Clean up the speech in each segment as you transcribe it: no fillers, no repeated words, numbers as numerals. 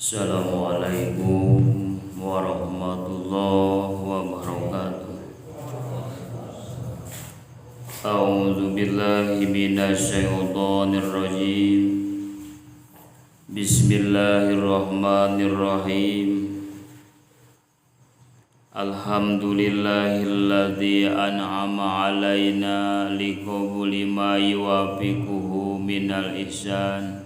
Assalamualaikum warahmatullahi wabarakatuh. A'udzu billahi minasyaitonir rajim. Bismillahirrahmanirrahim. Alhamdulillahilladzi an'ama 'alaina liqabuli ma yuwafiquhu minal ihsan.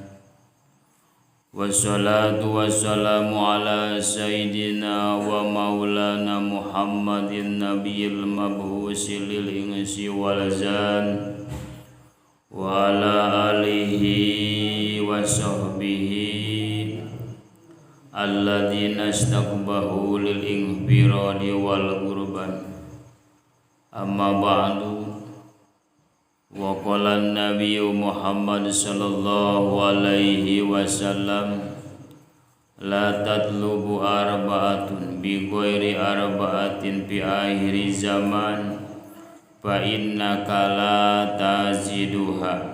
Wassalatu wassalamu ala sayyidina wa maulana Muhammadin nabiyil mab'usi lil insi wal jan wa ala alihi wa sahbihi alladzina istakbahu lil infiradi wal gurban. Amma ba'du. Wa qala an-nabiyyu Muhammad sallallahu alaihi wasallam la tatlubu arba'atun bi ghairi arba'atin fi akhiri zaman fa innaka la taziduha.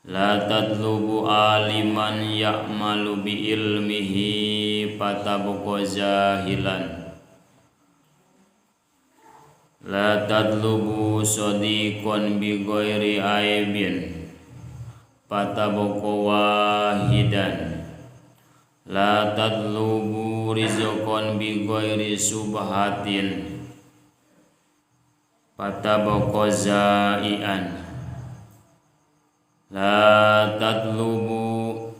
La tatlubu aliman ya'malu bi ilmihi fatabqa jahilan. La tatlubu sadiqan bi ghairi aibin fatabqa wahidan. La tatlubu rizqan bi ghairi subhatin fatabqa zai'an. La tatlubu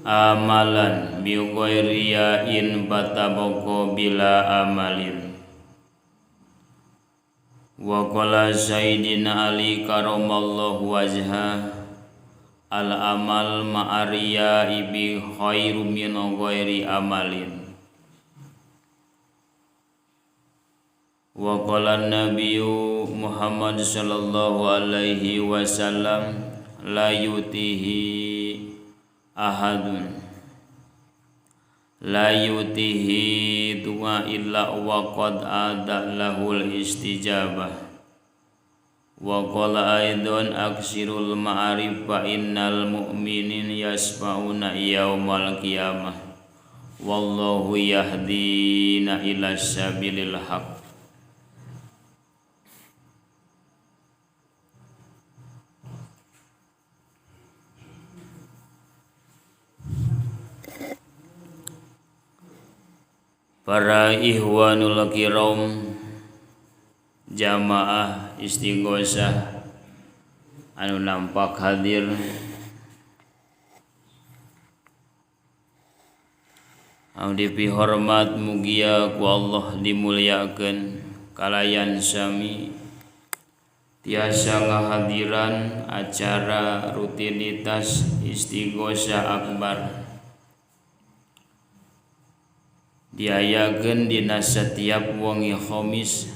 amalan bi ghairi ya'in fatabqa bila amalin. Wa qala Sayyidina Ali karamallahu wajha al amal ma'ariya ibi khairu min ghairi amalin. Wa qala Nabiyyu Muhammad sallallahu alaihi wasallam la yutihi ahadun la yutihi du'a illa wa qad ada lahul istijabah. Wa qala aidon aksirul ma'arif fa innal mu'minin yasfa'una yaumal qiyamah wallahu yahdina ila sabilil haqq. Para ihwanul kiram, jamaah istighosah anu nampak hadir, anu dipihormat mugia ku Allah dimuliakeun kalayan sami tiasa ngahadiran acara rutinitas istighosah akbar diayakeun dina setiap wengi Khamis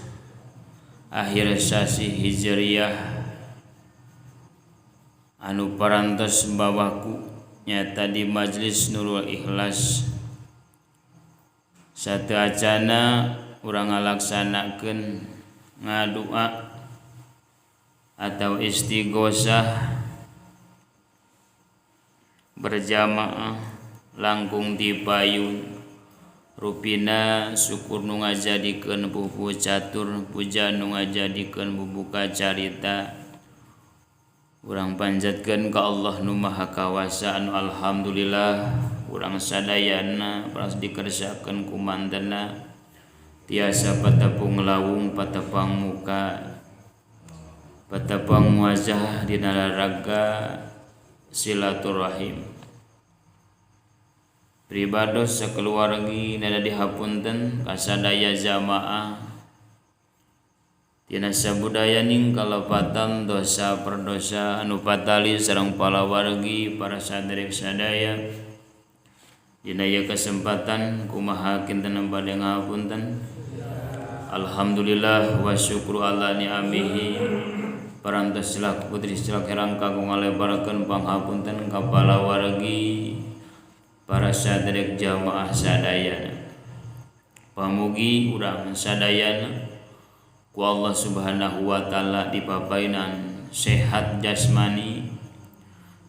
akhir sasi Hijriah anu parantos bawaku nyata di Majelis Nurul Ikhlas. Sateuacana urang ngalaksanakeun ngadua atau istighosah berjamaah langkung ti payun. Rupina syukur nu ngajadikeun pupu catur, puja nu ngajadikeun bubuka carita. Urang panjatkeun ka Allah nu Maha Kawasa anu alhamdulillah urang sadayana paras dikersakeun ku mantena tiasa patepung lawung patepang muka patepang wajah dina raraga silaturahim. Pribados sakeluargi nada dihapunten kasadaya jamaah tina sabudayaning kalepatan dosa perdosa anu patali sareng palawargi para saderek sadaya. Dina ieu kesempatan kumaha kinten bade ngahapunten. Alhamdulillah wa syukru ala ni'amihi. Parantos silak putri silak herang kanggo ngalebarkeun panghapunten ka palawargi para saderek jamaah sadayana. Pamugi urang sadayana ku Allah Subhanahu wa taala dipapainan sehat jasmani,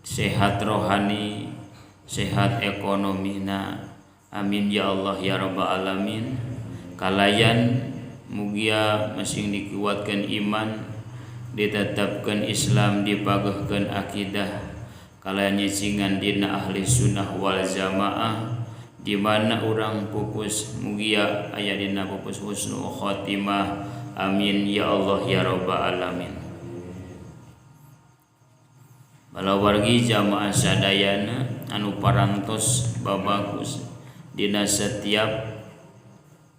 sehat rohani, sehat ekonomina. Amin ya Allah ya rabbal alamin. Kalayan mugia masing dikuatkeun iman, ditetapkeun Islam, dipagehkeun akidah, kalayan nyicingan dina ahli sunnah wal jamaah, di mana urang pupus mugia aya dina pupus husnul khotimah. Amin ya Allah ya rabbal alamin. Balawargi jamaah sadayana anu parantos babagus dina setiap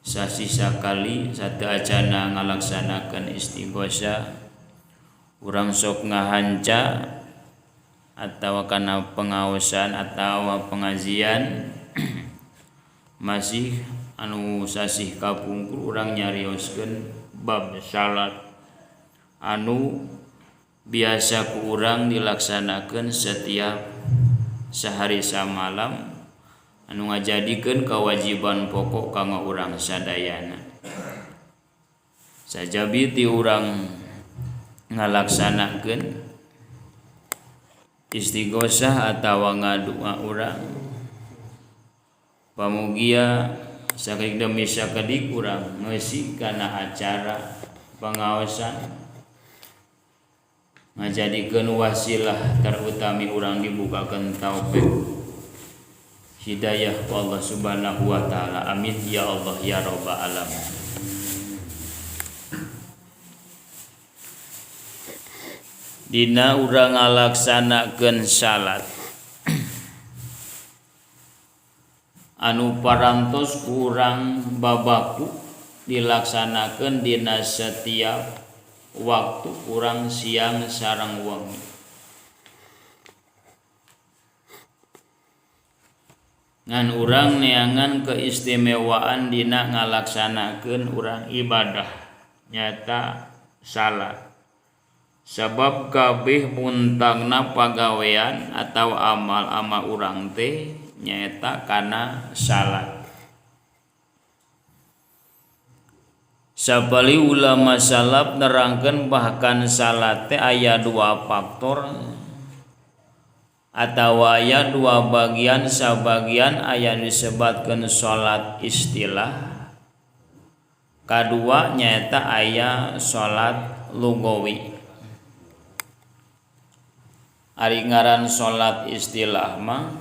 sasih sakali satu acana ngalaksanakeun istighosah, urang sok ngahanca atawa kana pengaosan atawa pengajian masih anu sasih kapungkur urang nyarioskeun bab salat anu biasa ku urang dilaksanakeun setiap sehari samalam anu ngajadikeun kewajiban pokok kanggo urang sadayana. Sajabi ti urang ngalaksanakeun istighosah atawa ngadua urang, pamugia sakedik demi sakedik urang ngeusi kana acara pengaosan ngajadikeun wasilah terutami urang dibukakeun taufik hidayah ku Allah Subhanahu wa taala. Amin ya Allah ya rabbal alamin. Dina urang ngalaksanakeun salat anu parantos kurang babaku dilaksanakeun dina setiap waktu kurang siang sareng wengi. Ngan urang neangan keistimewaan dina ngalaksanakeun urang ibadah nyata salat. Sabab kabeh muntangna pagawean atau amal-amal urang teh nyaeta kana salat. Sapali ulama salaf nerangkeun bahkan salat teh aya dua faktor atawa aya dua bagian, sabagian aya disebatkeun salat istilah, kadua nyaeta aya salat lugawi. Ari ngaran salat istilah mah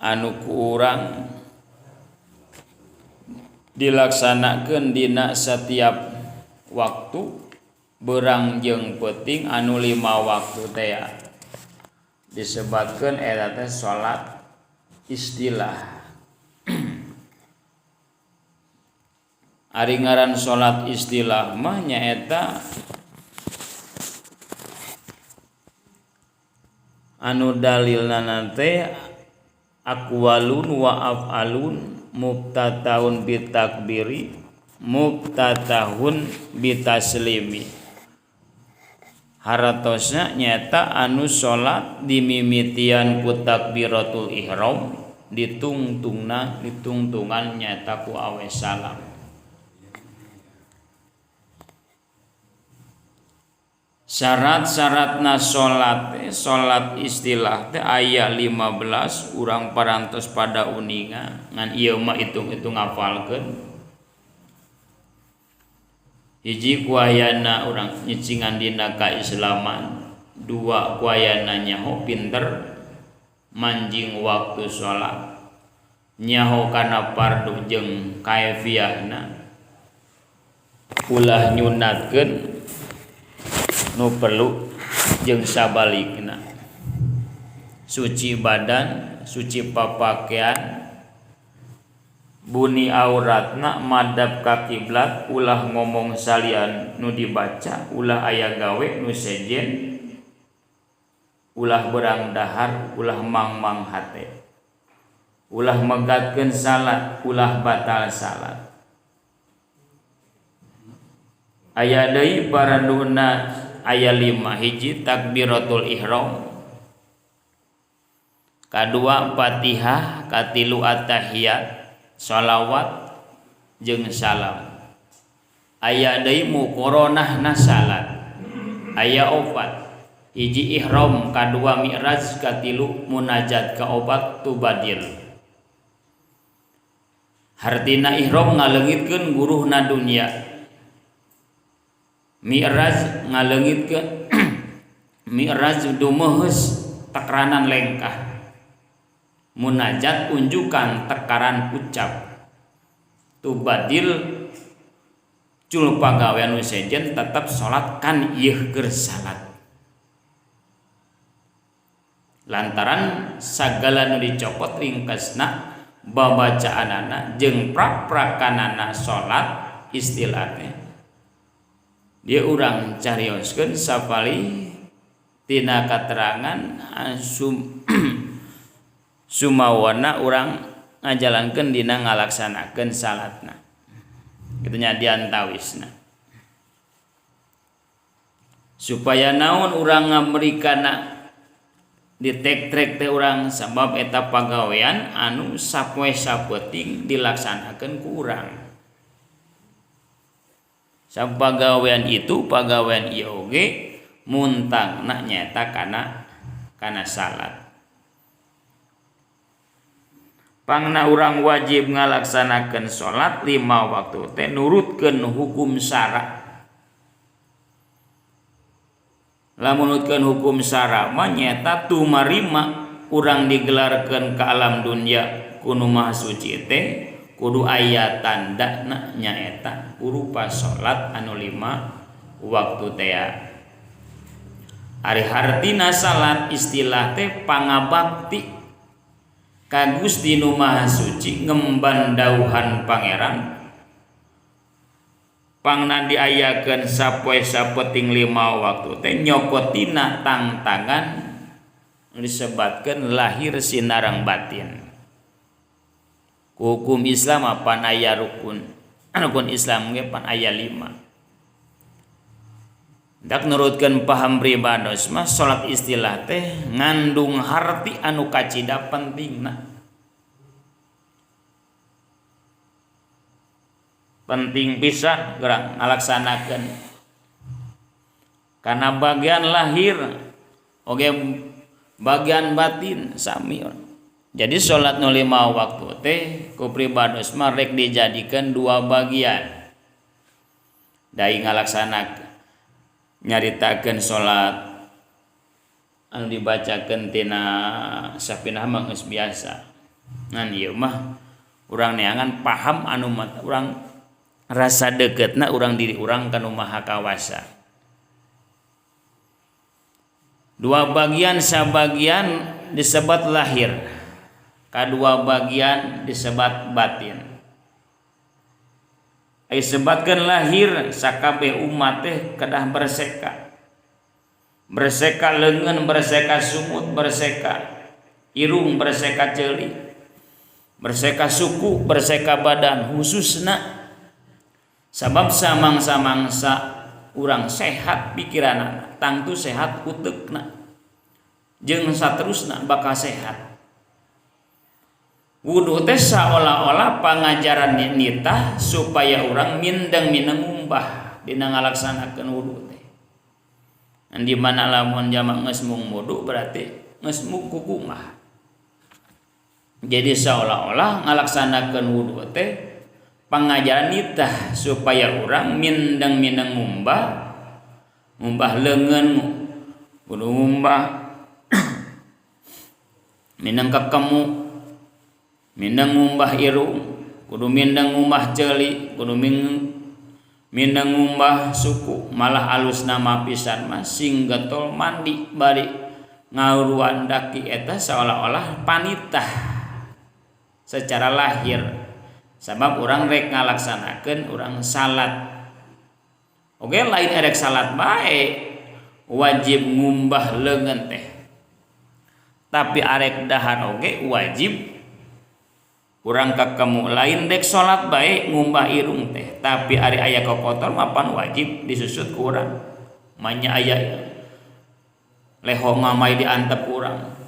anu ku urang dilaksanakeun dina setiap waktu berang jeung peuting anu 5 waktu teh disebatkeun eta teh salat istilah. Ari ngaran salat istilah mah nyaeta anu dalilna teh aqwalun wa af'alun mubtataun bitakbiri mubtatahun bitaslimi. Haratosna nyata anu salat dimimitian ku takbiratul ihram ditungtungna ditungtungan nyata ku awe salam. Syarat-syaratna salat, salat istilah teh aya 15 urang parantos pada uninga ngan ieu mah hitung-hitung ngapalkeun. Hiji kuayana urang nyicingan dina kaislaman, dua kuayana nyaho pinter manjing waktu salat, nyaho kana fardu jeung kaifiahna, ulah nyunatkeun nu perlu jeung sabalikna, suci badan, suci papakaian, buni auratna madhab ka kiblat, ulah ngomong salian nu dibaca, ulah aya gawe nu sejen, ulah berang dahar, ulah mangmang hate, ulah megatkeun salat, ulah batal salat. Aya deui paraduna aya 5, hiji takbiratul ihram, kadua Fatihah, katilu attahiyat, sholawat jeung salam. Aya deui muqaranahna salat aya 4, Hiji ihram, kadua mi'raj, katilu munajat, kaopat tubadil. Hartina ihram ngaleungitkeun guruhna dunya. Mi'raj ngaleungitkeun mi'raj dumeheus tekranan lengkah. Munajat unjukan tekaran ucap. Tubadil cul pagawean nu sejen tetep salat kan ieu keur salat. Lantaran sagala nu dicopot ringkesna babacaanana jeung prak-prakanana salat istilahna. Dia urang carioskeun sapali tina katerangan sumawana urang ngajalankeun dina ngalaksanakeun salatna. Kitu nya diantawisna. Supaya naon urang ngamerikana ditek-trek teh urang sabab eta pagawean anu sapoe sapeuting dilaksanakeun ku urang. Sapagawean itu pagawean ieu oge muntangna nyaeta kana salat. Pangna urang wajib ngalaksanakeun salat 5 waktu teh nurutkeun hukum syara. Lamun nurutkeun hukum syara mah nyaeta tumarima urang digelarkeun ka alam dunya ku nu Maha Suci teh kudu aya tandana nyaeta kurupa salat anu 5 waktu teh. Ari hartina salat istilah teh pangabakti ka Gusti nu Maha Suci ngemban dauhan Pangeran. Pangna diayakeun sapoe sapeting 5 waktu teh nyokotina tangtangan disebatkeun lahir sinareng batin. Hukum Islam pan aya rukun. Rukun Islam ge pan aya 5. Dak nurutkeun paham pribados mah salat istilah teh ngandung harti anu kacida pentingna. Penting pisan urang ngalaksanakeun. Karena bagian lahir oge bagian batin sami. Jadi salat nu 5 waktu teh ku pribados mah rek dijadikeun 2 bagian. Dai ngalaksanakeun nyaritakeun salat anu dibacakeun tina sapinah mah geus biasa. Ngan ieu mah urang neangan paham anu urang rasa deketna urang diri urang ka nu Maha Kawasa. 2 bagian sabagian disebat lahir, kadua bagian disebat batin. Ai sebatkeun lahir sakabeh umat teh kedah berseka. Berseka leungeun, berseka sumut, berseka irung, berseka ceuli, berseka suku, berseka badan khususna. Sabab samangsa-mangsa urang sehat pikiranana, tangtu sehat utekna, jeung saterusna bakal sehat. Wudu teh saolah-olah pangajaran nitah supaya urang mindeng mineng ngumbah dina ngalaksanakeun wudu teh. Di mana lamun jama geus mung wudu berarti geus mung kukumah. Jadi seolah-olah ngalaksanakeun wudu teh pangajaran nitah supaya urang mindeng mineng ngumbah, ngumbah leungeun, kudu ngumbah mineng kekemu, mindeng ngumbah irung, kudu mindeng ngumbah ceuli, kudu mindeng ngumbah suku. Malah alus nama pisan mah sing getol mandi bari ngauruan daki eta seolah-olah panitah secara lahir. Sabab urang rek ngalaksanakeun urang salat. Oge lain erek salat bae wajib ngumbah leungeun teh. Tapi arek dahar oge wajib urang kakemu lain dek salat bae ngumbah irung teh. Tapi ari aya kokotor mapan wajib disusut ku urang. Manya aya leho ngamai diantep ku urang.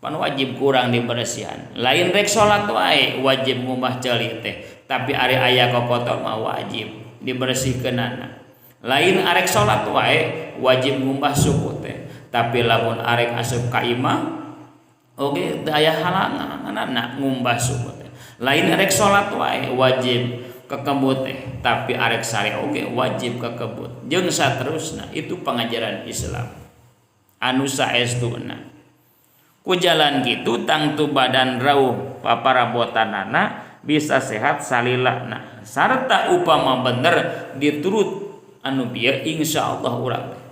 Pan wajib kurang dibersihan. Lain rek salat wae wajib ngumbah ceuli teh. Tapi ari aya kokotor mah wajib dibersihkeunana. Lain arek salat wae wajib ngumbah suku teh. Tapi lamun arek asup ka imah oge teu aya halangan ngumbah suku teh. Lain arek salat wae wajib kekebut teh, tapi arek sare oge wajib kekebut. Jeung saterusna itu pengajaran Islam anu saestuna. Ku jalan kitu tangtu badan rauh paparabotanana bisa sehat salilana. Sarta upama bener diturut anu bieu insyaallah urang teh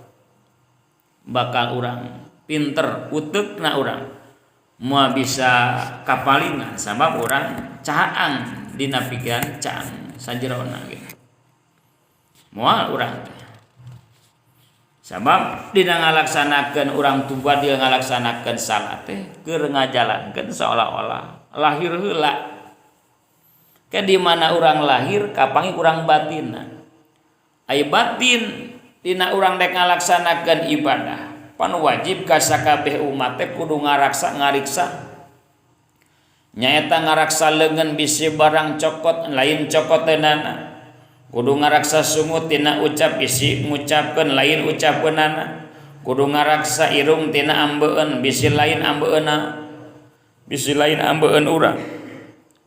bakal urang pinter uteukna urang moal bisa kapalingan sabab urang caang dina pikiran caang sajerona gitu. Moal urang teh sabab dina ngalaksanakeun urang tuba dia ngalaksanakeun salat teh keur ngajalankeun seolah-olah lahir heula. Ke di mana urang lahir kapangi urang batinna. Ai batin dina urang dek ngalaksanakeun ibadah pan wajib ka sakabeh umat teh kudu ngaraksa ngariksa nyaeta ngaraksa leungeun bisi barang cokot lain cokoteunana, kudu ngaraksa sungut tina ucap bisi ngucapkeun lain ucapeunana, kudu ngaraksa irung tina ambeun bisi lain ambeunna, bisi lain ambeun urang,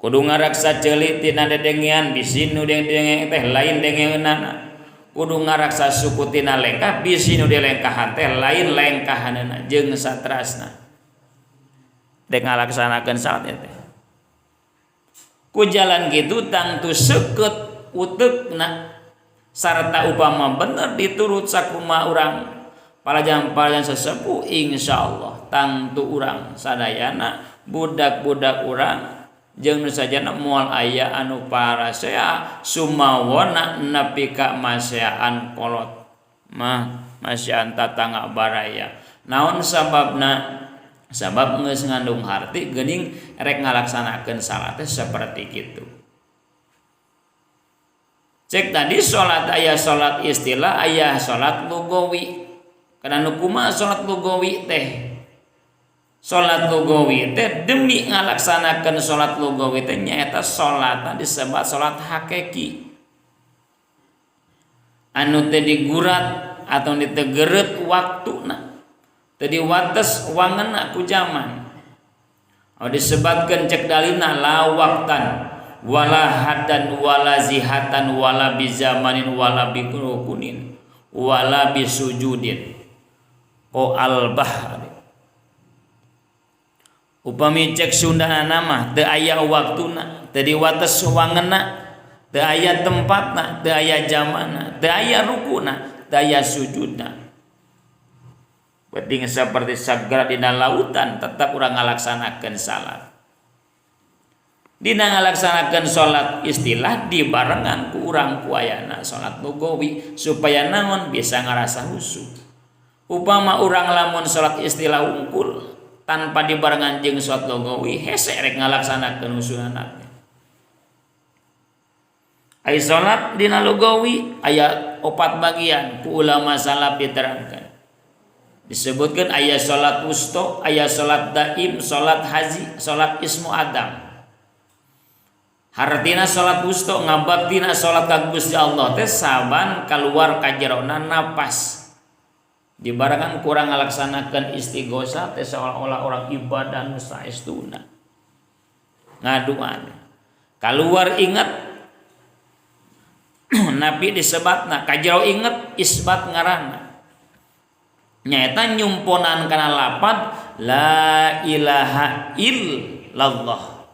kudu ngaraksa ceuli tina dedengean bisi nu dengeng teh lain dengeunana, kudu ngaraksa suku tina lengkah bisi nu dilengkahan teh lain lengkahanana jeung satrasna dek ngalaksanakeun salat teh. Ku jalan kitu tangtu seukeut uteukna sarta upama bener diturut sakumaha urang palajan-palajan sesepuh insyaallah tangtu urang sadayana budak-budak urang jeung nu sajana moal aya anu parasea sumawona nepi ka maseaan kolot mah maseaan tatangga baraya. Naon sababna? Sabab geus ngandung harti geuning rek ngalaksanakeun salat teh saperti kitu. Cek tadi salat aya salat istilah aya salat lugawi. Kana nu kumaha salat lugawi teh? Salat lugawi teh demi ngalaksanakeun salat lugawi teh nyaeta salatna disebut salat hakiki. Anu teh digurat atau ditegeret waktuna, teu diwates wangenna ku zaman. Oh, disebutkeun cek dalilna la waqtan wala haddan wala zihatan wala bizamanin wala bikurukunin wala bisujudin. O albah. Upami cek Sundana mah teu aya waktuna, teu diwates wangenna, teu aya tempatna, teu aya zamanna, teu aya rukuna, teu aya sujudna. Penting seperti sagara dina lautan tetap urang ngalaksanakeun salat. Dina ngalaksanakeun salat istilah dibarengan ku urang ku ayana salat lugawi supaya naon bisa ngarasa khusyuk. Upama urang lamun salat istilah unggul tanpa dibarengan jeung salat lugawi hese rek ngalaksanakeun usunana teh. Ai salat dina lugawi aya 4 bagian ku ulama salaf diterangkan. Disebutkan aya salat wusto, aya salat daim, salat haji, salat ismu adam. Hartina salat wusto ngabaktina salat ka Gusti Allah teh saban kaluar ka jerona napas. Dibarengan kurang ngalaksanakeun istighosa teh seolah-olah orang ibadah nu saestuna. Ngaduan. Kaluar inget nabi disebatna kajero inget isbat ngaranna. Nyaeta nyumponan kana lapad la ilaha illallah.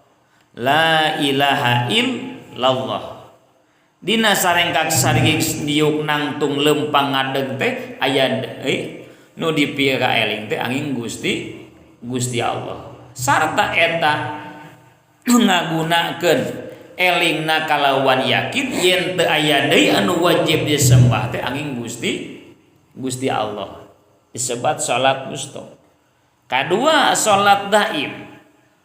La ilaha illallah. Dina sarengkak sarigik diuk nangtung lempang ngadeg teh aya deui nu dipira eling teh angin Gusti Gusti Allah. Sarta eta ngagunakeun elingna kalawan yakin yen teu aya deui anu wajib disembah teh angin Gusti Gusti Allah. Disebat salat wusto. Kadua salat daim.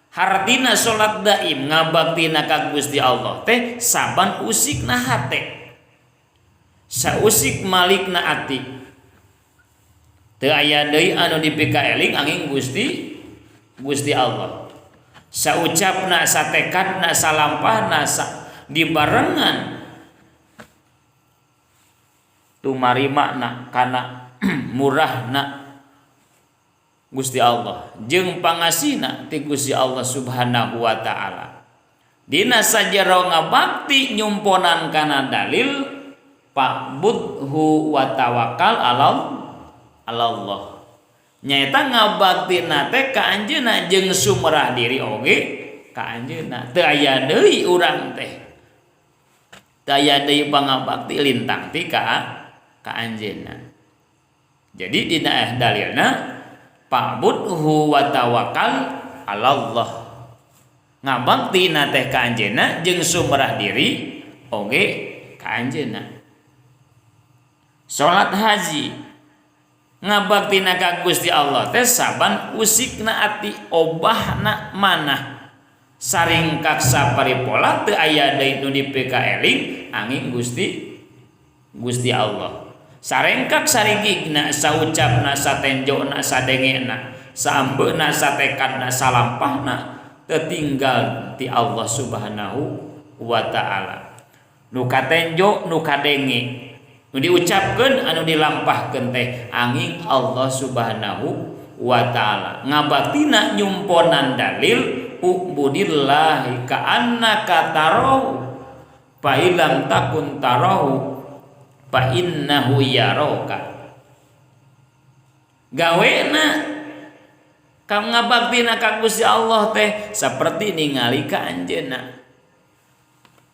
Hartina salat daim ngabaktina ka Gusti Allah teh saban usikna hate. Sausik malikna ati. Teu aya deui anu dipikaeling angin Gusti Gusti Allah. Saucapna satekadna salampahna dibarengan tumarimana kana murahna Gusti Allah jeung pangasihna ti Gusti Allah Subhanahu wa taala. Dina sajero ngabakti nyumponan kana dalil fa'budhu wa tawakkal alallah. Nyaeta ngabaktina teh ka anjeunna jeung sumerah diri oge ka anjeunna. Teu aya deui urang teh. Teu aya deui pangabakti lintang ti ka anjeunna. Jadi dina dalilna fa'budhu wa tawakkal alallah. Ngabaktina teh ka anjeunna jeung sumerah diri oge ka anjeunna. Salat haji ngabaktina ka Gusti Allah teh saban usikna ati obahna manah saringkak saparipola teu aya deui nu dipikaeling angin Gusti Allah. Sarengkak sarigigna saucapna satenjona sadengena saambeuna satekadna salampahna tertinggal ti Allah Subhanahu wa taala. Nu katenjo nu kadenge nu diucapkeun anu dilampahkeun teh angin Allah Subhanahu wa taala. Ngabaktina nyumponan dalil ubudillahi ka'annaka tarahu fa illam takun tarahu fa innahu yaraka. Gawena ka ngabaktina ka Gusti Allah teh saperti ningali ka anjeunna.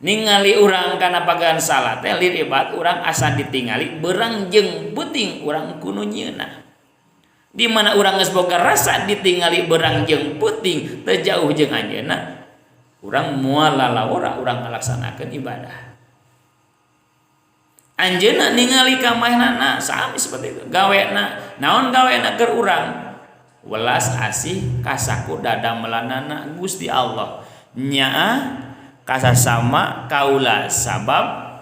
Ningali urang kana pagawean salat teh lir ibarat urang asa ditingali beurang jeung peuting urang kudu nyieunna. Di mana urang geus boga rasa ditingali beurang jeung peuting teu jauh jeung anjeunna, urang moal lalawora urang ngalaksanakeun ibadah. Anjeunna ningali ka maenana sami seperti itu. Gawena naon gawena keur urang? Welas asih kasaku dadamelanana Gusti Allah. Nyaah kasasama kaula sabab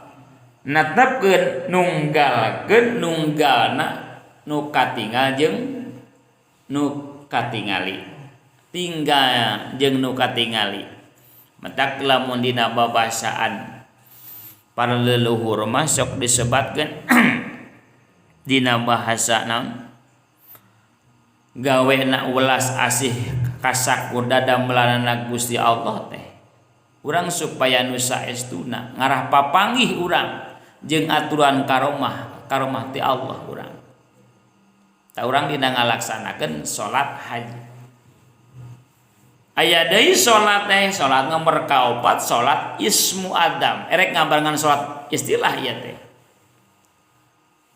netepkeun nunggalkeun nunggalna nu katingal jeung nu katingali. Tinggal jeung nu katingali. Matak lamun dina babasaan para leluhur mah sok disebatkeun dina bahasa naon? Gawena welas asih kasaku dadamelanana Gusti Allah teh. Urang supaya nu saestuna ngarah papanggih urang jeung aturan karomah ti Allah urang. Ta urang dina ngalaksanakeun salat haji. Aya deui salat teh salat nomor kaopat salat ismu adam. Erek ngabarengan salat istilah ieu teh.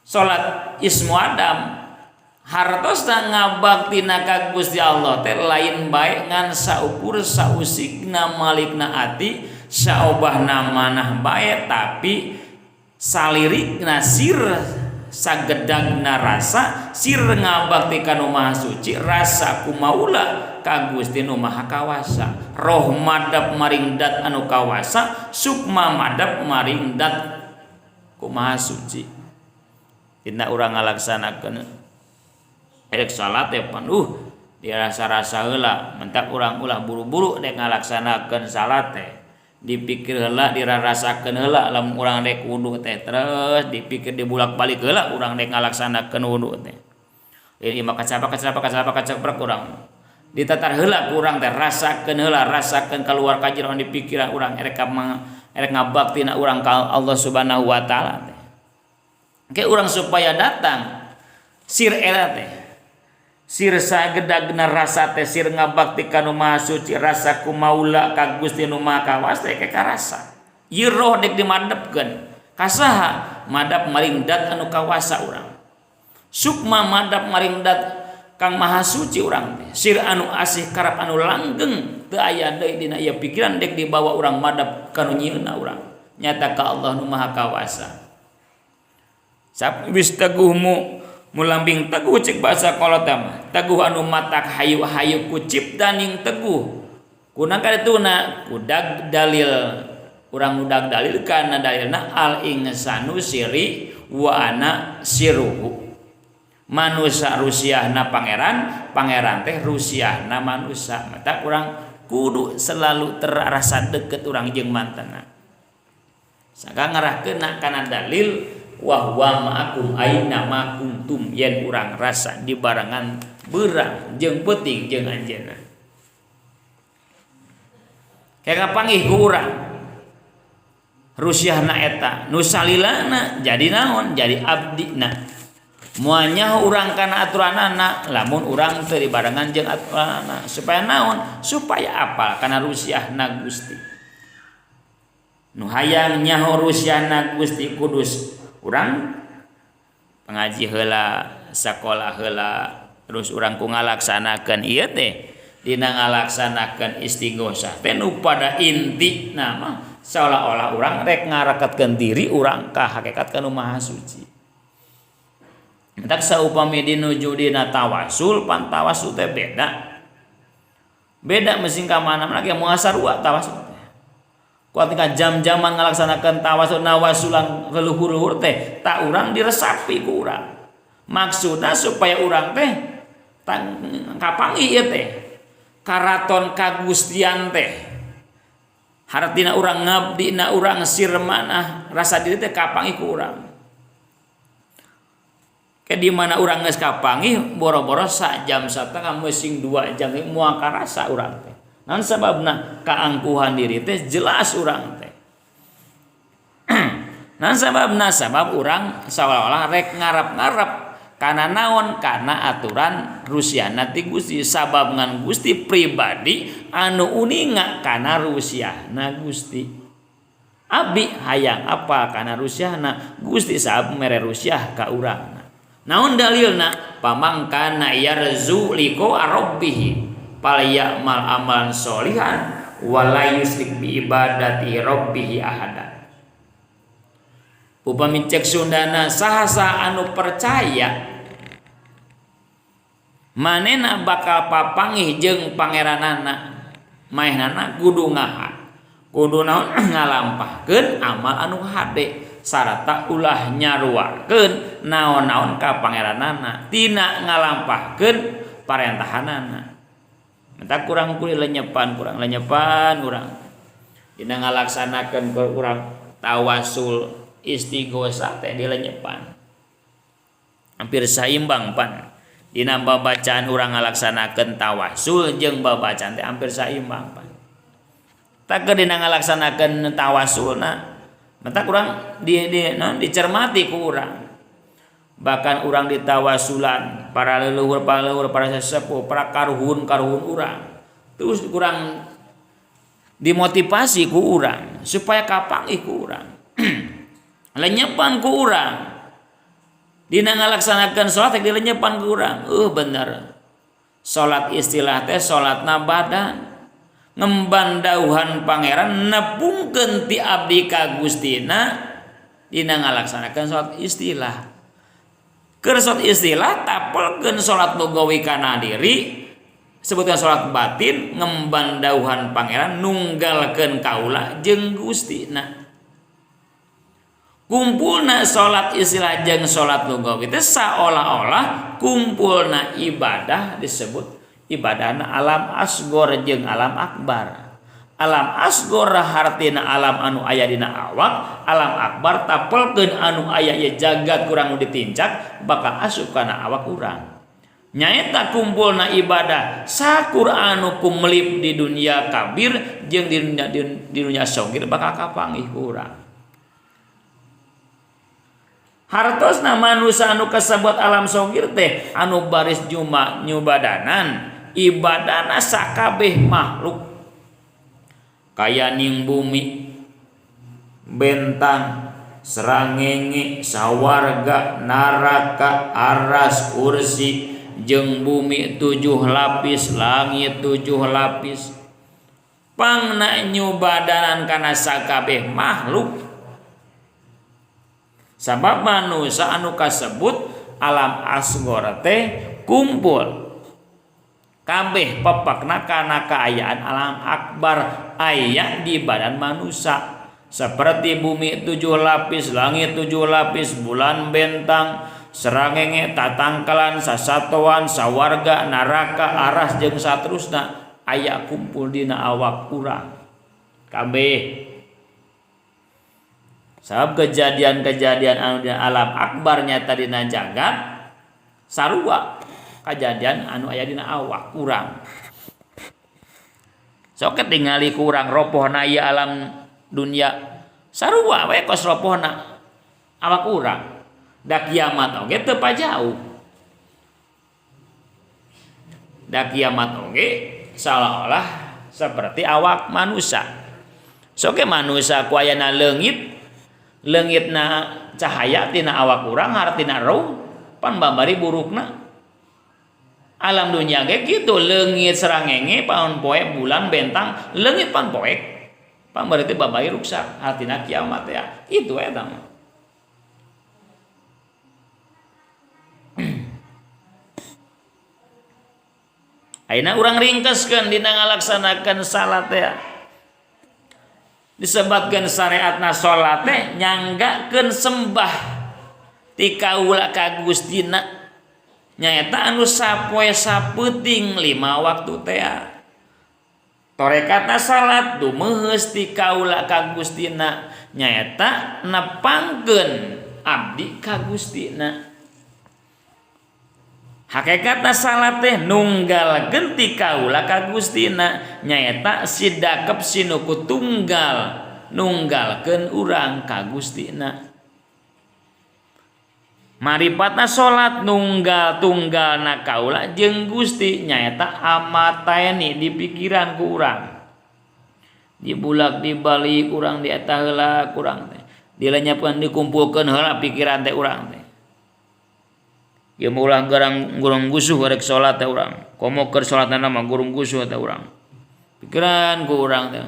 Salat ismu adam hartosna ngabaktina ka Gusti Allah teh lain bae ngan saukur sausikna malikna ati saobahna manah bae tapi salirikna sir sagedagna rasa sir ngabakti ka Nu Maha Suci rasa kumaula ka Gusti Nu Maha Kawasa. Roh madap maring dat anu kawasa sukma madap maring dat kumaha suci. Dina urang ngalaksanakeun erek salat teh pan dirasa-rasa heula mentak urang ulah buru-buru dek ngalaksanakeun salat teh dipikir heula dirarasakeun heula lamun urang dek wudu teh terus dipikir dibulak-balik heula urang dek ngalaksanakeun wudu teh. Ieu mah kacapa urang ditatar heula ku urang teh rasakeun heula rasakeun kaluar ka jero di pikiran urang erek ngabaktina urang ka Allah Subhanahu wa taala teh. Ke urang supaya datang sir era teh sir sagedagna rasa teh sir ngabakti ka Nu Maha Suci rasa kumaula ka Gusti Nu Maha Kawasa teh karasa. Ieu roh dek dimadepkeun ka saha? Madap maring dat anu kawasa urang. Sukma madap maring dat Kang Maha Suci urang teh. Sir anu asih karep anu langgeng teu aya deui dina ieu pikiran dek dibawa urang madap ka nu nyieunna urang. Nyata ka Allah Nu Maha Kawasa. Wis teguhmu mulambing teguh cek bahasa kolot mah teguh anu matak hayu-hayu ku ciptaning teguh kunang kadituna kudag dalil urang udag dalil kana dalilna al insanu siri wa ana siruhu manusia rusiahna pangeran pangeran teh rusiahna manusia matak urang kudu selalu terasa deket urang jeung mantena sangka ngarahkeun kana dalil Wa huwa ma'akum aina ma kuntum yen urang rasa dibarengan beurang jeung peuting jeung anjeunna. Kayak kapanggih ku urang rusiahna eta nu salilana jadi naon jadi abdina. Moal nyaho urang kana aturanana lamun urang teu dibarengan jeung aturanana supaya naon supaya apal kana rusiahna Gusti. Nu hayang nyaho rusiahna Gusti kudus urang pengaji heula sakola heula terus urang ku ngalaksanakeun ieu teh dina ngalaksanakeun istighosah teh nu pada intina mah seolah-olah urang rek ngareketkeun diri urang ka hakikat ka nu maha suci. Entak saupami dinuju dina tawasul pan tawasul teh beda. Beda mesin ka mana lagi moal sarua tawasul teh. Kuat tingkat jam-jaman ngalaksanakeun tawasul nawasulan leluhur-luhur teh tak urang diresapi ku urang. Maksudna supaya urang teh kapanggih ieu teh karaton kagustian teh. Hartina urang ngabdina urang sirmanah rasa diri teh kapanggih ku urang. Ke di mana urang geus kapanggih boro-boro sajam satengah meusing 2 jam moal karasa urang teh. Naon sababna kaangkuhan diri teh jelas urang teh. Naon sababna sabab urang seolah-olah rek ngarep-ngarep kana naon kana aturan rusiahna ti Gusti sabab ngan Gusti pribadi anu uninga kana rusiahna Gusti. Abdi hayang apa kana rusiahna Gusti sabab mere rusiah ka urang. Naon dalilna pamangkana yarzu liqa rabbih falyamal amalan sholihan wala yusrik bi ibadati rabbih ahada. Upami cek Sundana saha-saha anu percaya manehna bakal papanggih jeung pangeranana manehnana kudu ngaha kudu naon ngalampahkeun amal anu hade sarata ulah nyaruakeun naon-naon ka pangeranana tina ngalampahkeun parentahanana. Entah kurang kuli lenyepan kurang lenyepan urang dina ngalaksanakeun urang tawasul istighosah teh dilenyepan hampir saimbang pan dina babacaan urang ngalaksanakeun tawasul jeung babacaan teh hampir saimbang pan tak keur dina ngalaksanakeun tawasulna mata kurang dicermati ku urang bahkan urang ditawasulan para leluhur para sesepuh para karuhun urang terus kurang dimotivasi ku urang supaya kapanggih ku urang lenyepan ku urang dina ngalaksanakeun salat teh dilenyepan ku urang bener salat istilah teh salatna badan ngemban dauhan pangeran nepungkeun ti abdi ka Gustina dina ngalaksanakeun salat istilah. Keur salat istilah tapelkeun salat lugawi kana diri sebutkan salat batin ngemban dauhan pangeran nunggalkeun kaula jeung Gustina. Kumpulna salat istilah jeung salat lugawi teh saolah-olah kumpulna ibadah disebut ibadahna alam asgor jeung alam akbar. Alam asgor hartina alam anu aya dina awak, alam akbar tapelkeun anu aya ye jagat kurang nu ditincak bakal asup kana awak urang. Nyaeta kumpulna ibadah sakur anu kumelip di dunia kabir jeung di dunia sogir bakal kapanggih ku urang. Hartosna manusa anu kasebut alam sogir teh anu baris juma nyubadanan ibadana sakabeh makhluk kaya ning bumi bentang serangenge sawarga naraka aras kursi jeung bumi 7 lapis langit 7 lapis pangna nyubadanan kana sakabeh makhluk sabab manusia anu kasebut alam asgor teh kumpul kabeh pepekna kana kaayaan alam akbar aya di badan manusia seperti bumi 7 lapis langit 7 lapis bulan bentang serangenge tatangkalan sasatoan sawarga naraka aras jeung saterusna aya kumpul dina awak urang kabeh. Sabab kejadian-kejadian anu dina alam akbar nyata dina jagat sarua kejadian anu aya dina awak urang. Sok tingali ku urang ropohna ieu alam dunia sarua we kos ropohna awak urang. Da kiamat oge teu pajauh. Da kiamat oge seolah-olah seperti awak manusia. Sok manusia ku ayana leungit, leungitna cahaya tina awak urang hartina roh pan babari burukna. Alam dunia ge kitu leungit sarangenge paon poe bulan bentang leungit pan poek. Pan berarti babari ruksak hartina kiamat ya. Itu eta mah. Ayeuna urang ringkeskeun dina ngalaksanakeun salat teh. Disebatkeun syariatna salat teh nyanggakeun sembah ti kaula ka Gustina. Nyaeta anu sapoe sapeuting 5 waktu teh. Torekatna salat dumeuheus ti kaula ka Gustina nyaeta nepangkeun abdi ka Gustina. Hakikatna salat teh nunggalkeun ti kaula ka Gustina nyaeta sidakep sinuku tunggal nunggalkeun urang ka Gustina. Maripatna salat nunggal tunggalna kaula jeung Gusti nyaeta amataeni di pikiran ku urang. Dibulak dibalik urang di eta heula kurang teh. Dilenyapkeun dikumpulkeun heula pikiran teh urang teh. Ieu mah ulah garang gurung gusuh rek salat teh urang. Komo keur salatna mah gurung gusuh teh urang. Pikiran ku urang teh.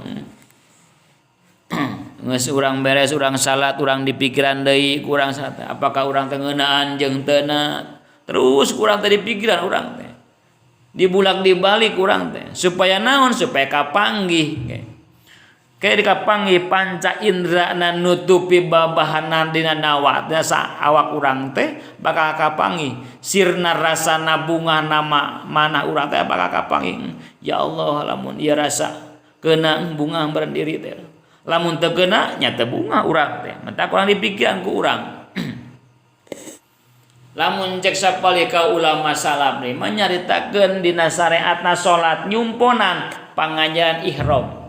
Geus urang beres urang salat urang dipikiran deui ku urang salat. Apakah urang teh ngeunaan jeung teu na? Terus urang teh dipikiran urang teh. Dibulak dibalik urang teh supaya naon? Supaya kapanggih. Kayak dikapanggih panca indrana nutupi babahanan dina nawa teh sa awak urang teh bakal kapanggih. Sirna rasana bunga nama mana urang teh bakal kapanggih. Ya Allah lamun ieu rasa kena bunga berdiri teh. Lamun teu kena nya teu bunga urang teh. Mentak urang dipikiran ku urang. Lamun cek sapalika ulama salaf nih menyaritakeun dina syariatna salat nyumponan pangajaran ihram.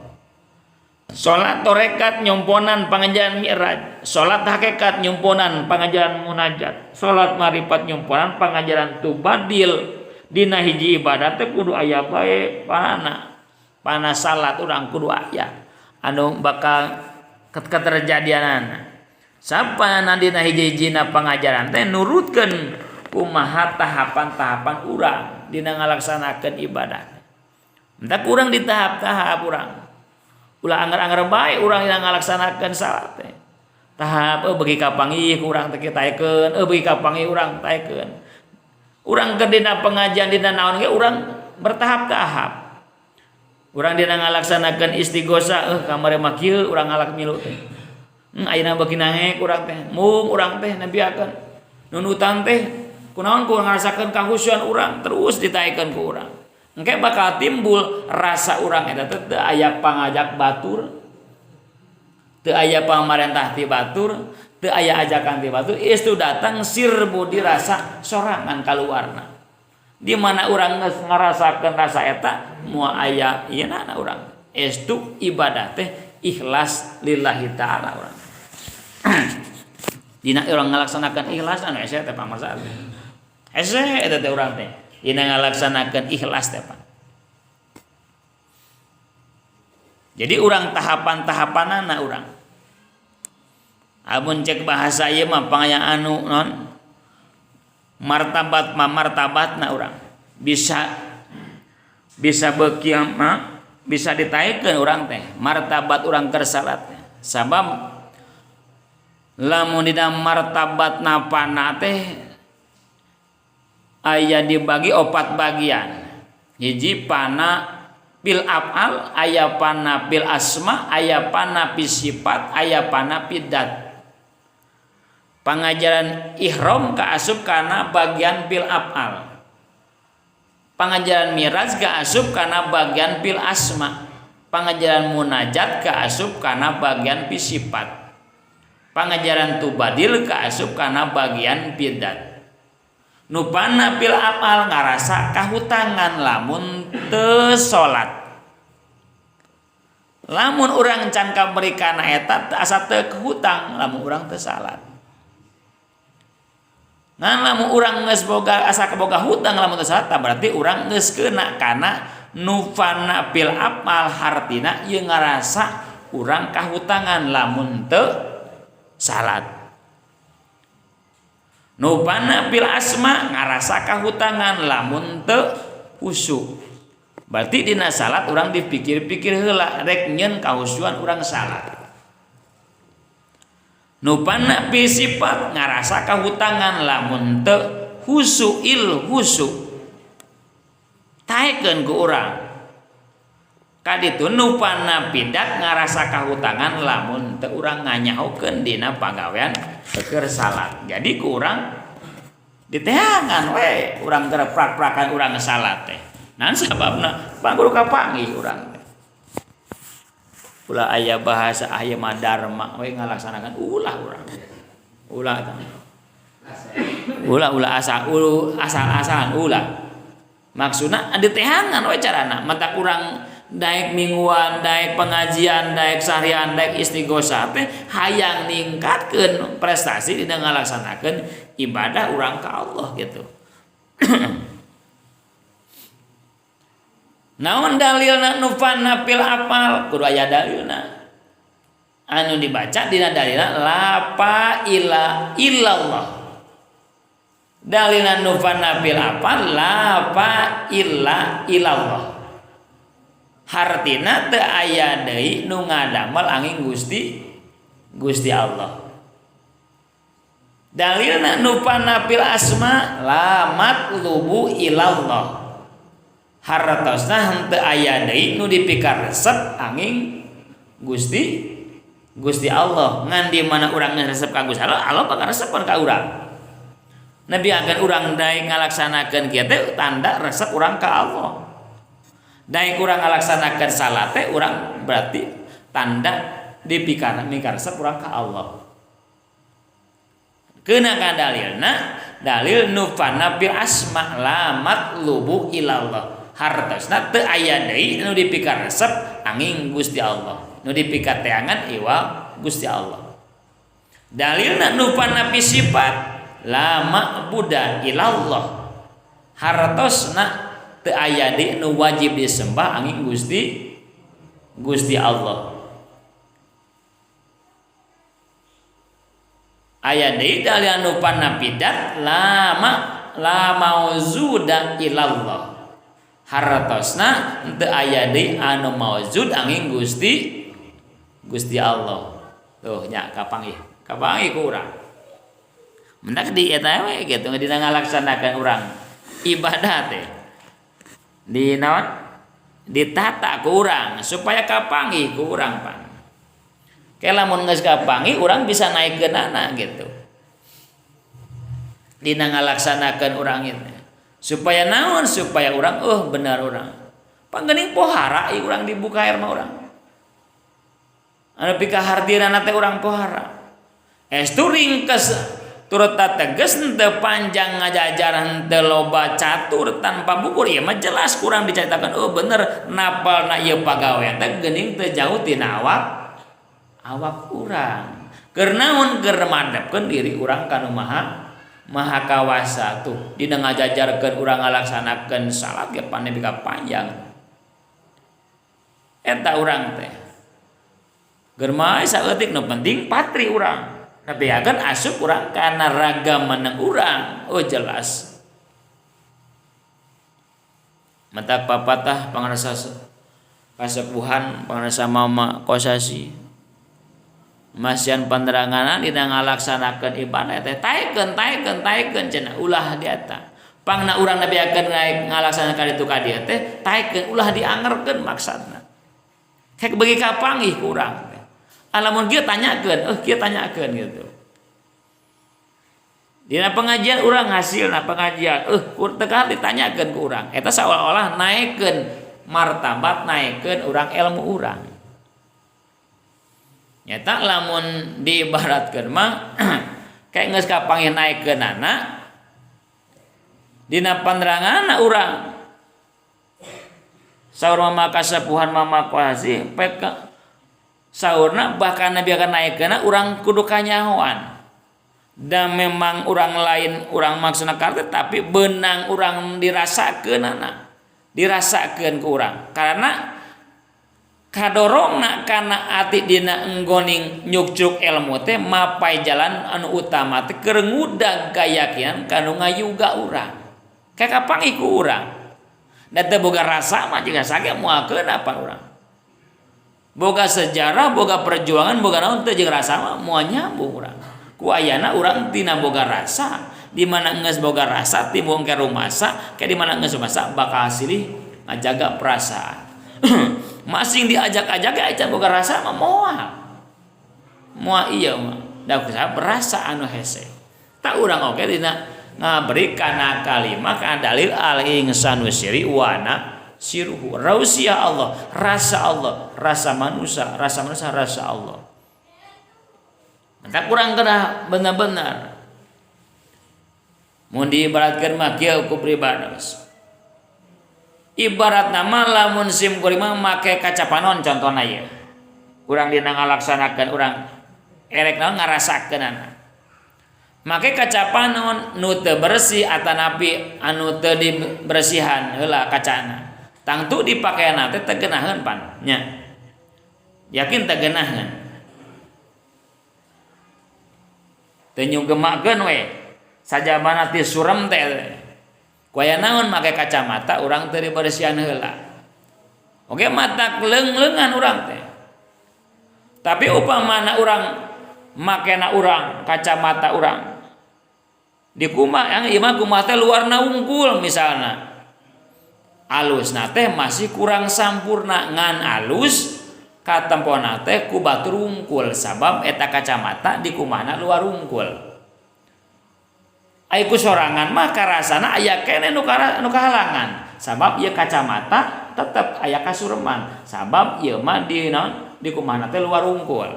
Salat torekat nyumponan pangajaran mi'raj, salat hakikat nyumponan pangajaran munajat, salat marifat nyumponan pangajaran tubadil. Dina hiji ibadat teh kudu aya bae pana. Pana salat urang kudu aya anu bakal keterjadianana. Sapana dina hiji-hijina pangajaran teh nurutkeun kumaha tahapan-tahapan urang dina ngalaksanakeun ibadah. Entak urang di tahap-tahap urang. Ulah anggar-anggar bae urang dina ngalaksanakeun salat teh. Tahap beuki kapanggih urang teh taekeun, beuki kapanggih urang taekeun. Urang keur dina pengajian dina naon ge urang bertahap-tahap. Urang dina ngalaksanakeun istighosa, kamari mah kieu urang ngalak milu teh. Ayeuna beuki naek urang teh, mung urang teh nebiakeun. Nunutan teh kunaon ku ngarasakeun kahusyuan urang terus ditaekeun ku urang. Engke bakal timbul rasa urang eta teh teu aya pangajak batur, teu aya pamarentah ti batur, teu aya ajakan ti batur, istu datang sirbu dirasa sorangan kaluarna. Di mana urang geus ngarasakeun rasa eta moal aya ieu na urang. Estu ibadah teh ikhlas lillahi taala urang. Dina urang ngalaksanakeun ikhlas anu hese teh pamarsa. Hese eta teh urang teh. Dina ngalaksanakeun ikhlas teh Pak. Jadi urang tahapan-tahapanana urang. Amun cek bahasa ieu mah pangaya anu non martabat ma martabatna urang. Bisa beuki mah bisa ditaekeun urang teh martabat urang keur salat teh. Sabab lamun dina martabat napana teh aya dibagi 4 bagian. Hiji pana bil af'al, aya pana bil asma, aya pana bil sifat, aya pana bil dat. Pangajaran ihram kaasup kana bagian bil af'al. Pangajaran miraj kaasup kana bagian bil asma. Pangajaran munajat kaasup kana bagian bil sifat. Pangajaran tubadil kaasup kana bagian bidat. Nu fana fil afal ngarasa kahutangan lamun teu salat. Lamun urang can kaberi kana eta asa teu hutang lamun urang teu salat. Ngan lamun urang geus boga asa kaboga hutang lamun teu salat berarti urang geus keuna kana nu fana fil afal hartina ieu ngarasa urang kahutangan lamun teu salat. Nu fana fil asma ngarasa kahutangan lamun teu khusyuk. Berarti dina salat urang dipikir-pikir heula rek nyeun kahusyuan urang salat. Nu fana fi sifat ngarasa kahutangan lamun teu khusyuil khusyuk. Taekeun ku urang. Kaditu nu fana bidat ngarasa kahutangan lamun teu urang nganyahokeun dina pagawean keur salat. Jadi ku urang diteangan we urang keur prak-prakan urang salat teh. Nah sababna panguru kapanggih urang teh. Ulah aya bahasa aya mah dharma we ngalaksanakan ulah urang. Ulah tah. Ulah ulah asal asal-asalan ulah. Maksudna diteangan we carana matak urang daek mingguan, daek pengajian, daek seharian, daek istighosah teh hayang ningkatkeun prestasi dina ngalaksanakeun ibadah urang ka Allah gitu. Naon dalilna nu fana fil afal kudu aya dalilna. Anu dibaca dina dalilna la fa ila illallah. Dalilna nu fana fil afal la fa illa illallah. Hartina teu aya deui nu ngadamel angin Gusti Gusti Allah. Dalilna nu fana fil asma la matlubu ilallah. Hartosna henteu aya deui nu dipikaresep angin Gusti Gusti Allah. Ngan di mana urang resep ka Gusti Allah, Allah bakal resepkeun ka urang. Nabi akan urang daek ngalaksanakeun kieu teh tanda resep urang ka Allah. Daek urang ngalaksanakeun salat teh urang berarti tanda dipikaresep urang ka Allah. Keuna ka dalilna, dalil nu fana fil asma la matlubu ilallah. Hartosna teu aya deui nu dipikaresep angin Gusti Allah. Nu dipikateangan iwal Gusti Allah. Dalilna nu fana fi sifat la ma'buda ilallah. Hartosna teu aya deui nu wajib disembah angin Gusti Gusti Allah. Aya deui dalil nu fana fidat la ma la mauzuda ilallah. Hartosna teu aya deui anu mauzud angin Gusti Gusti Allah. Tuh nya kapanggih. Kapanggih ku urang. Mendak di eta we kitu dina ngalaksanakeun urang ibadah teh. Di naon? Ditata ku urang supaya kapanggih ku urang pan. Ke lamun geus kapanggih urang bisa naikkeunana gitu. Dina ngalaksanakeun urang itu. Supaya naon? Supaya urang benar urang. Panggening pohara ieu urang dibuka air mah urang. Anu pikahardirana teh urang pohara. Estu ringkes turut tegas henteu panjang ngajajar henteu loba catur tanpa bukur ieu mah jelas kurang dicaritakeun bener napalna ieu pagawean teh geuning teu jauh tina awak awak urang. Keur naon? Keur madepkeun diri urang ka nu maha maha kawasa tuh dina ngajajarkeun urang ngalaksanakeun salat ge pane bika panjang. Eta urang teh keur mah saeutik nu penting patri urang. Tapi akan asup urang kana raga meneng urang. Oh jelas. Matak papatah pangarsa kasepuhan pangarsa mama kosasi. Masian paneranganan dina ngalaksanakeun ibadah teh taekeun taekeun taekeun cenah ulah di eta. Pangna urang nabi akan ngalaksanakeun itu ka dieu teh taekeun ulah diangerkeun maksudna. Hek bagi kapanggih ku urang teh. Lamun kieu tanyakeun, kieu tanyakeun gitu. Dina pengajian urang hasilna pengajian, teu ditanyakeun ku urang. Eta seolah-olah naekkeun martabat, naekkeun urang ilmu urang. Nyata lamun diibaratkeun mah kayak geus kapanggih naekkeunana dina paneranganna urang. Saur mama kasepuhan mama kuasi pek saurna bahkan nabi akan naekkeunna urang kudu kanyahoan. Dan memang urang lain urang maksudna karte tapi benang urang dirasakeunana. Dirasakeun ku urang karena kadorongna kana ati dina enggoning nyukcruk ilmu teh mapai jalan anu utama teh keur ngudag kayakinan kanu ngayuga urang. Kayak kapanggih ku urang. Da teu boga rasa mah jiga sage moal keuna pan urang. Boga sejarah, boga perjuangan, boga naon teu jeung rasa mah moal nyambung urang. Ku ayana urang tina boga rasa, di mana geus boga rasa timbul ke rumasa, ke di mana geus rumasa bakal silih ngajaga perasaan. Masing diajak-ajak ge acan boga rasa mah moal. Moal ieu mah. Da kusaha rasa anu hese. Tak urang oge dina ngaberi kana kalimah kana dalil al insanu siri wana siruhu. Rausia Allah, rasa Allah, rasa manusia, rasa manusia, rasa Allah. Maka kurang kena benar-benar. Mun diibaratkeun mah kieu ku pribados. Ibarat nama lamun sim kuring mah make kaca panon contohna ieu. Urang dina ngalaksanakeun urang erek naon ngarasakeunana. Make kaca panon nu teu bersih atanapi anu teu dibersihan heula kacana. Tangtu dipakeana teh teu geunaheun pan nya. Yakin teu geunaheun. Teu nyugemakeun we. Sajabana ti surem teh. Ku aya naon make kacamata urang teu dibersihan heula. Oge mata leung-leungan urang teh. Tapi upamana urang makena urang kacamata urang di kumaha yang ieu mah kumaha teh luarna wungkul misalna. Alusna teh masih kurang sampurna ngan alus katempona teh ku batur wungkul sabab eta kacamata di kumahna luar wungkul. Ai ku sorangan mah karasana aya keneh nu kahalangan sabab ieu kacamata tetep aya kasureman sabab ieu mah di naon di kumahna teh luar wungkul.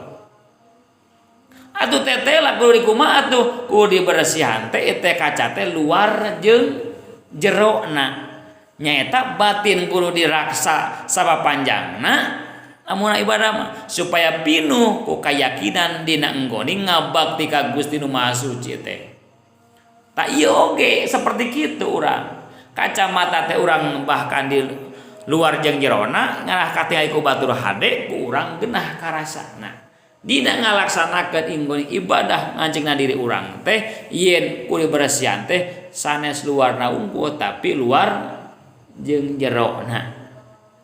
Atuh teteh lah kudu dikumaha atuh kudu dibersihan teh teh kaca teh luar jeung jerona. Nyaeta batin kudu diraksa sapapanjangna lamun ibadah mah supaya pinuh ku kayakinan dina enggoni ngabakti ka Gusti Nu Maha Suci teh. Tak ieu oge seperti kitu urang. Kacamata teh urang bahkan di luar jeung jerona ngarah katingali ku batur hade ku urang genah karasana. Dina ngalaksanakeun inggon ibadah ngancingna diri urang teh yen kudu bersihan teh sanes luarna unggul tapi luar jeung jerona.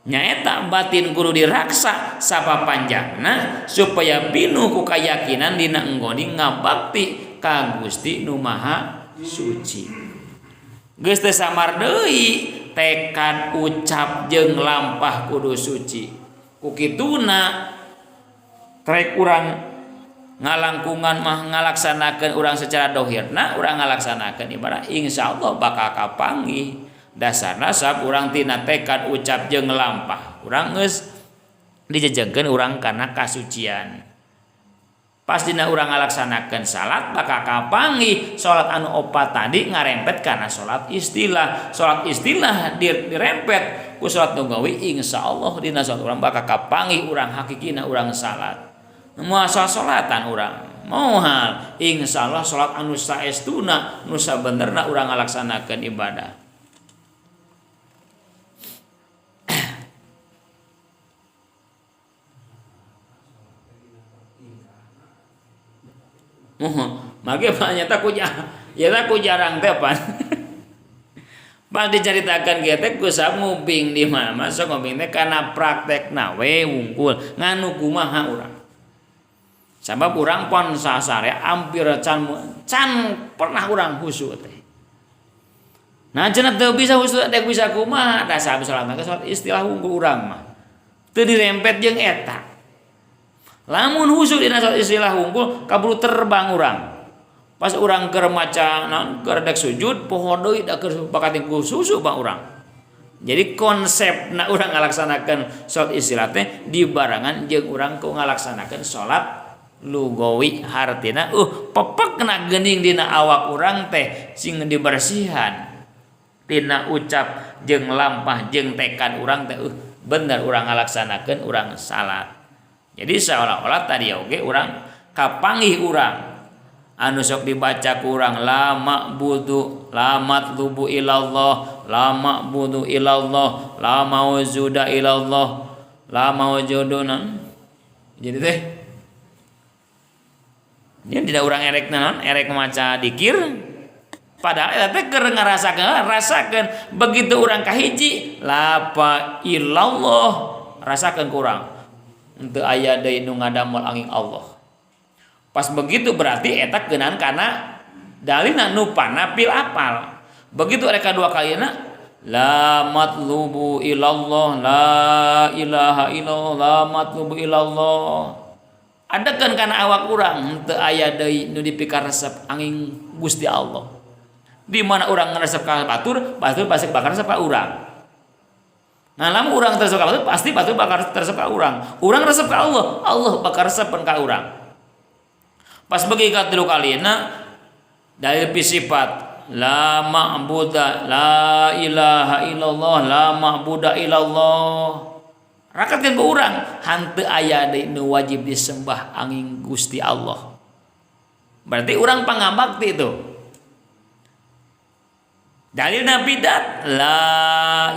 Nyaeta batin kudu diraksa sapapanjangna supaya pinuh ku kayakinan dina enggoni ngabakti ka Gusti Nu Maha Suci. Geus teu samar deui tekad ucap jeung lampah kudu suci. Ku kituna trek urang ngalangkungan mah ngalaksanakeun urang secara dohirna urang ngalaksanakeun ibadah insyaallah bakal kapanggih. Dasarna sab urang tina tekad ucap jeung lampah urang geus dijejengkeun urang kana kasucian. Pas dina urang ngalaksanakeun salat bakal kapanggih salat anu opat tadi ngarempet kana salat istilah. Salat istilah dirempet ku salat nugawi insyaallah dina salat urang bakal kapanggih urang hakikina urang salat. Moal salatan urang moal insyaallah salat anu saestuna nu sabenerna urang ngalaksanakeun ibadah. Mage nyata ku ya ku jarang teh pan. Pan dicaritakeun kieu teh ku sab nguping di mana masuk nguping teh kana praktekna we wungkul nganu kumaha urang. Sabab urang pon sasare hampir can pernah urang khusyuk teh. Nah cenah teu bisa khusyuk teh bisa kumaha da sabab salat mah salat istilah wungkul urang mah. Teu dirempet jeung eta. Lamun khusyuk dina salat istilah wungkul kaburu terbang urang. Pas urang keur maca naon keur dek sujud poho deui da keur bakating ku susu bang urang. Jadi konsepna urang ngalaksanakeun salat istilah teh dibarengan jeung urang ku ngalaksanakeun salat lugawi hartina pepekna geuning dina awak urang teh sing dibersihan tina ucap jeung lampah jeung tekad urang teh bener urang ngalaksanakeun urang salat. Jadi seolah-olah tadi oge urang kapanggih urang anu sok dibaca ku urang la ma'budu la matlubu ilallah la ma'budu ilallah la maujuda ilallah la maujudun. Jadi teh dia tidak urang erek naon erek maca dikir padahal eta teh keur ngarasakeun rasakeun begitu urang kahiji la fa ilallah rasakeun ku urang henteu aya deui nu ngadamel angin Allah. Pas begitu berarti eta keunan kana dalilna nu panapil apal. Begitu reka dua kalina la matlubu ilallah la ilaha illallah la matlubu ilallah. Adekeun kana awak urang henteu aya deui nu dipikaresep angin Gusti Allah. Di mana urang ngaresep ka batur, batur pasti bakal resep ka urang. Nah, lamun urang resep ka batur, pasti batur bakal resep ka urang. Urang resep ka Allah, Allah bakal resepeun ka urang. Pas bagi katilu kalina dalil sifat la ma'buda la ilaha illallah la ma'buda illallah. Rakatkeun ku urang hanteu aya deui nu wajib disembah angin Gusti Allah. Berarti urang pangabakti itu. Dalil bidat la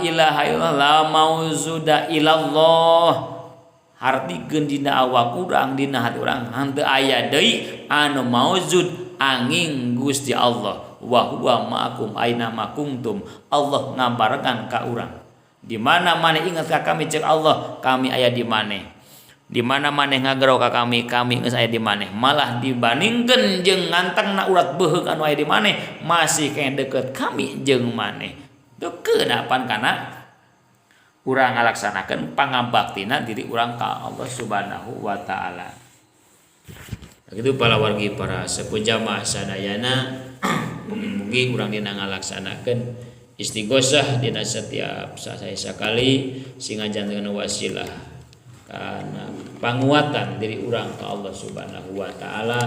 ilaha illallah la mauzuda illallah. Hartikeun dina awak urang dina hati urang henteu aya deui anu maujud angin Gusti Allah. Wa huwa ma'akum aina ma kuntum. Allah ngabarkan ka urang. Di mana maneh ingat ka kami cek Allah, kami aya di maneh. Di mana maneh ngagero ka kami, kami geus aya di maneh. Malah dibandingkeun jeung ngantengna urat beuheung anu aya di maneh, masih keneh deukeut kami jeung maneh. Teu keunapan kana urang ngalaksanakeun pangabaktina diri urang ka Allah Subhanahu wa taala. Begitu para wargi para sepuh jamaah sadayana mugi-mugi urang dina ngalaksanakeun istighosah dina setiap sasaya sakali sing ngajantenkeun wasilah kana panguatan diri urang ka Allah Subhanahu wa taala.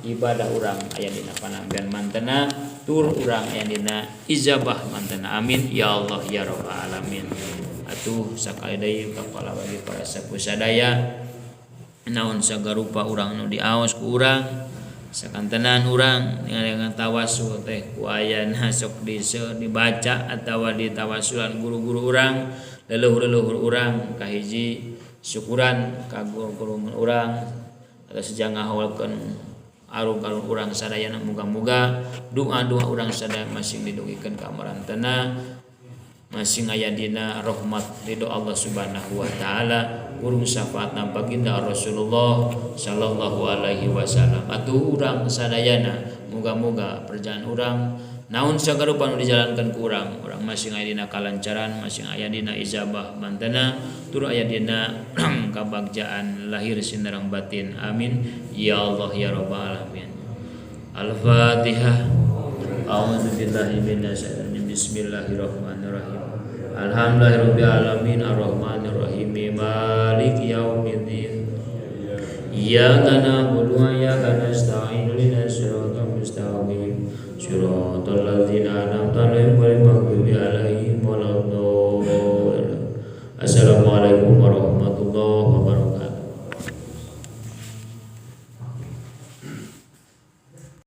Ibadah urang aya dina panampian mantena tur urang aya dina ijabah mantena. Amin ya Allah ya rabbal alamin. Atuh sakali deui ka bagi para sepuh sadaya naon sagarupa urang nu diaos ku urang sakantenan urang dengan tawasul teh ku ayana sok dibaca atawa ditawasulan guru-guru urang leluhur-leluhur urang kahiji syukuran ka guru-guru urang atau sejak ngahawalkeun arung-arung urang sadayana muga-muga doa-doa urang sadaya masing didugikeun ka marantena masing aya dina rahmat ridho Allah Subhanahu wa taala urung syafaatna baginda Rasulullah sallallahu alaihi wasallam. Atuh urang sadayana muga-muga perjalanan urang naon sagarupa nu dijalankeun ku urang, urang masing aya dina kalancaran, masing aya dina ijabah mantena tur aya dina kabagjaan lahir sinareng batin. Amin ya Allah ya rabbal alamin. Al-Fatihah. A'udzubillahi minasyaitonir Bismillahirrahmanirrahim. Alhamdulillahirabbil alamin arrahmanirrahim maliki yaumiddin. Iyyaka na'budu wa iyyaka nasta'in ihdinas siratal mustaqim siratal ladzina an'amta 'alaihim ghairil maghdubi 'alaihim